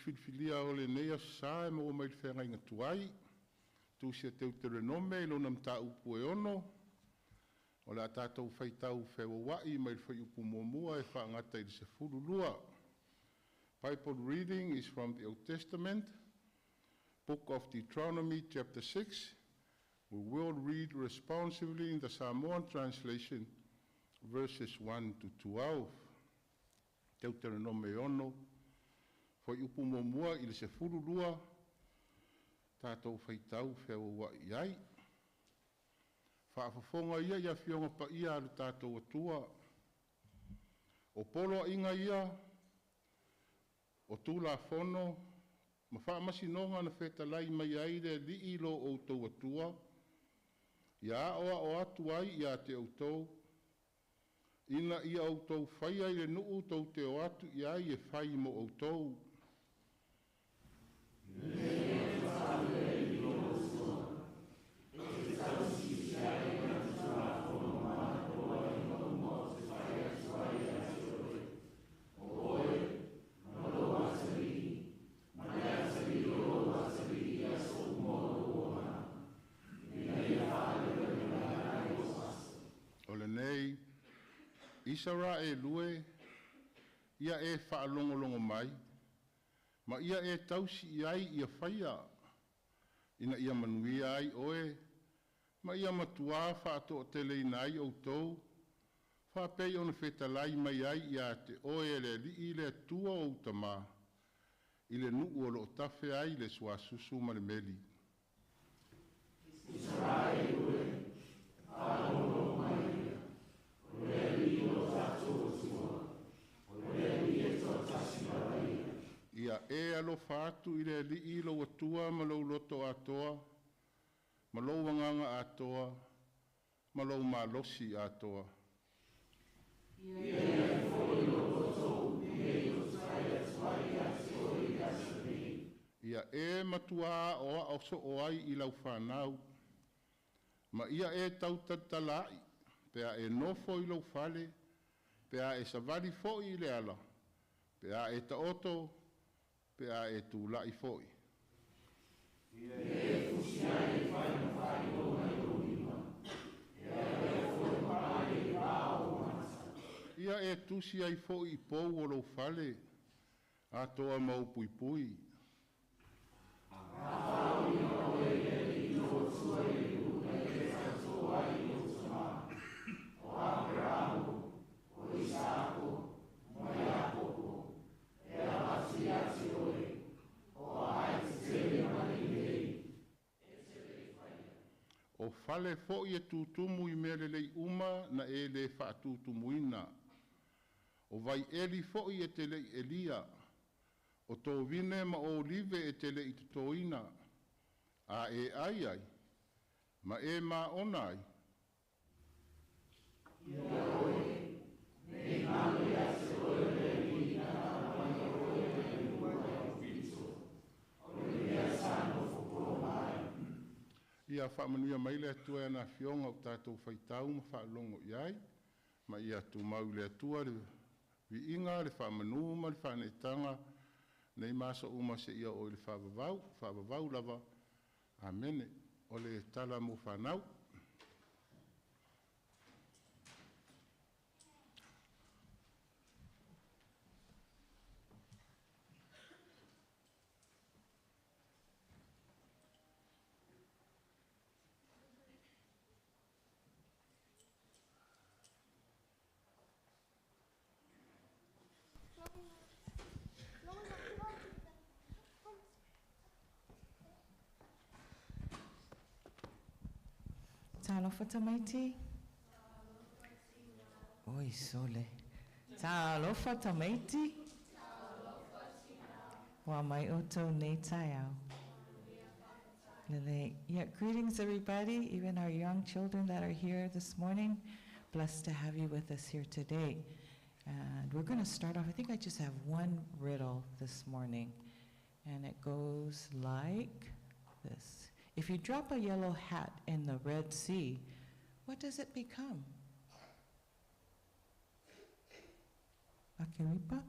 Filifilia o lenei Aso Sa e maua mai i le Feagaiga Tuai, Tusi a Teuterenome i lona mataupu e 6, o le a tatou faitau feuauai mai le fuaiupu muamua e faagata i le 12. Bible reading is from the Old Testament, Book of Deuteronomy, chapter 6. We will read responsively in the Samoan translation, verses 1 to 12. Teuterenome 6, fuaiupu muamua i le 12, tatou faitau feauauai i ai. Faafofoga ia i Afioga Paia a lo tatou Atua, o poloaiga ia o Tulafono ma faamasinoga na fetalai mai ai le Alii lo outou Atua, ia aoao atu ai ia te outou, ina ia outou faia i le nuu tou te o atu i ai e fai mo outou. O lenei, Isaraelu e, ia e faalogologo mai, ma ia e tausi i ai ia faia, ina ia manuia ai oe, ma ia matuā faatoateleina ai outou, faapei ona fetalai mai ai ia te oe e le Alii le Atua o ou tamā, i le nuu o lo o tafe ai le suasusu ma le meli. Ia e alofa atu i le Alii lou Atua ma lou loto atoa, ma lou agaga atoa, ma lou malosi atoa. Ia e matuā aoao soo ai i lau fanau, ma ia e tautalatalaai pe a e nofo i lou fale, pe a e savali foi i le ala, pe a e taoto, pe a e tulai foi. Ia e tusi ai foi i pou o lou fale, atoa ma ou puipui. O fale foi e tutumu i mea lelei uma na e le faatutumuina. O vaieli foi e te le i elia, o tovine ma olive e te le i totoina, a e ai ai, ma e maona ai. Ia faamanuia mai le Atua i ana afioga o tatou faitau ma faalogo i ai, ma ia tumau i le Atua le viiga, le faamanu ma le faaneetaga, nei ma aso uma seia oo i le faavavau, faavavau lava. Amene. O le tala mo fanau. Talofa tamaiti. Oi sole. Talofa tamaiti. Ua mai outou nei taeao. Lele. Yeah, greetings everybody, even our young children that are here this morning. Blessed to have you with us here today. And we're going to start off, I think I just have one riddle this morning. And it goes like this. If you drop a yellow hat in the Red Sea, what does it become? Akiripa?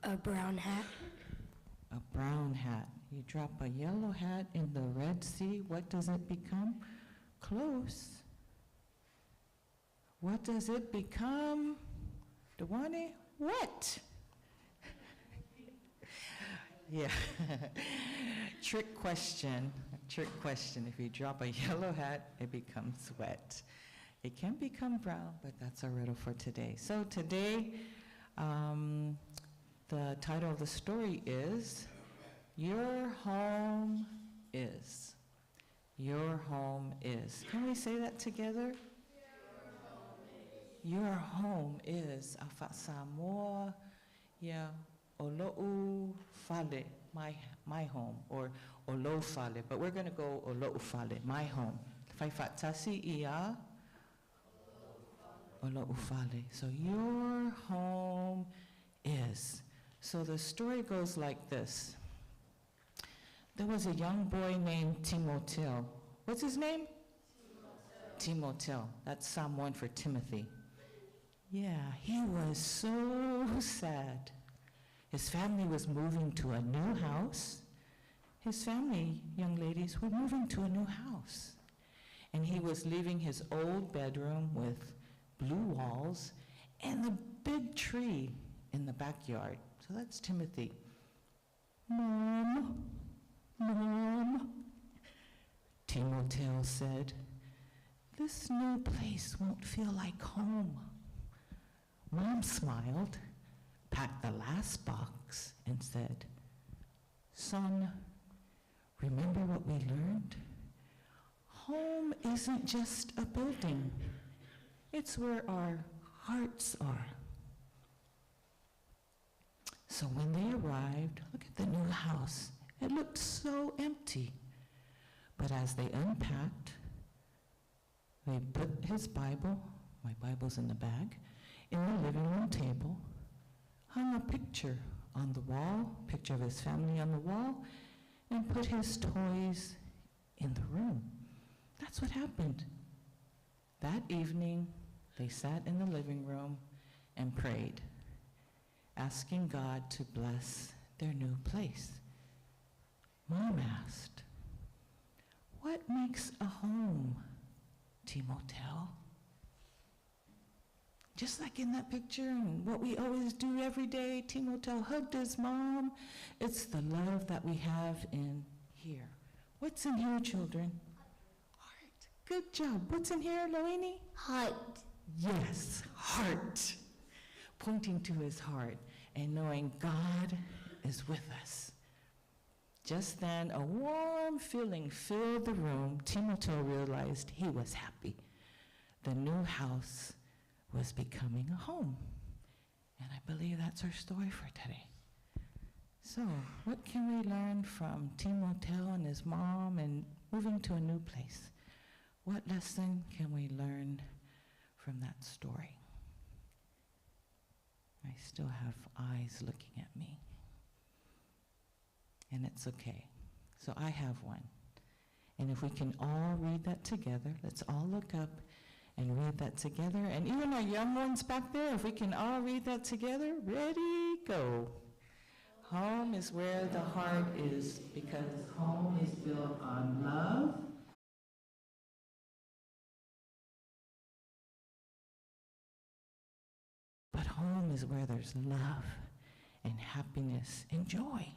A brown hat. A brown hat. You drop a yellow hat in the Red Sea, what does it become? Close. What does it become? Dewane? Wet. Yeah. Trick question. Trick question. If you drop a yellow hat, it becomes wet. It can become brown, but that's our riddle for today. So today, the title of the story is Your Home Is. Your Home Is. Can we say that together? Your home is. Afa Samoa, yeah, Olo'u Fale, my home, or Olo Fale, but we're going to go Olo'u Fale, my home. Faifatasi ia Olo'u Fale. So your home is. So the story goes like this. There was a young boy named Timoteo. What's his name? Timoteo. That's Samoan for Timothy. Yeah, he was so sad. His family was moving to a new house. His family, young ladies, were moving to a new house. And he was leaving his old bedroom with blue walls and the big tree in the backyard. So that's Timothy. Mom, Mom, Timoteo said, this new place won't feel like home. Mom smiled, packed the last box, and said, Son, remember what we learned? Home isn't just a building. It's where our hearts are. So when they arrived, look at the new house. It looked so empty. But as they unpacked, they put his Bible, my Bible's in the bag, in the living room table, hung a picture on the wall, picture of his family on the wall, and put his toys in the room. That's what happened. That evening, they sat in the living room and prayed, asking God to bless their new place. Mom asked, What makes a home, Timoteo? Just like in that picture and what we always do every day, Timoteo hugged his mom. It's the love that we have in here. What's in here, children? Heart. Good job. What's in here, Loini? Heart. Yes, heart. Pointing to his heart and knowing God is with us. Just then, a warm feeling filled the room. Timoteo realized he was happy. The new house was becoming a home. And I believe that's our story for today. So, what can we learn from Timoteo and his mom and moving to a new place? What lesson can we learn from that story? I still have eyes looking at me. And it's okay. So I have one. And if we can all read that together, let's all look up and read that together. And even our young ones back there, if we can all read that together, ready, go. Home is where the heart is, because home is built on love. But home is where there's love and happiness and joy.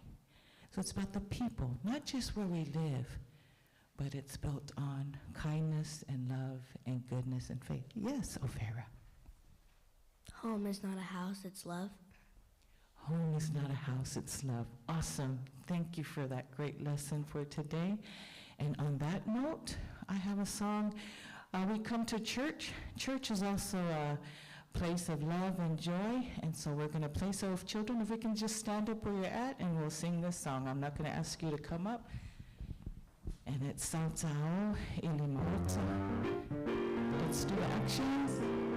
So it's about the people, not just where we live, but it's built on kindness and love and goodness and faith. Yes, Ophira. Home is not a house, it's love. Home is not a house, it's love. Awesome. Thank you for that great lesson for today. And on that note, I have a song. We come to church. Church is also a place of love and joy, and so we're going to play. So if children, if we can just stand up where you're at, and we'll sing this song. I'm not going to ask you to come up. And it's Sautao Ilimota. Let's do actions.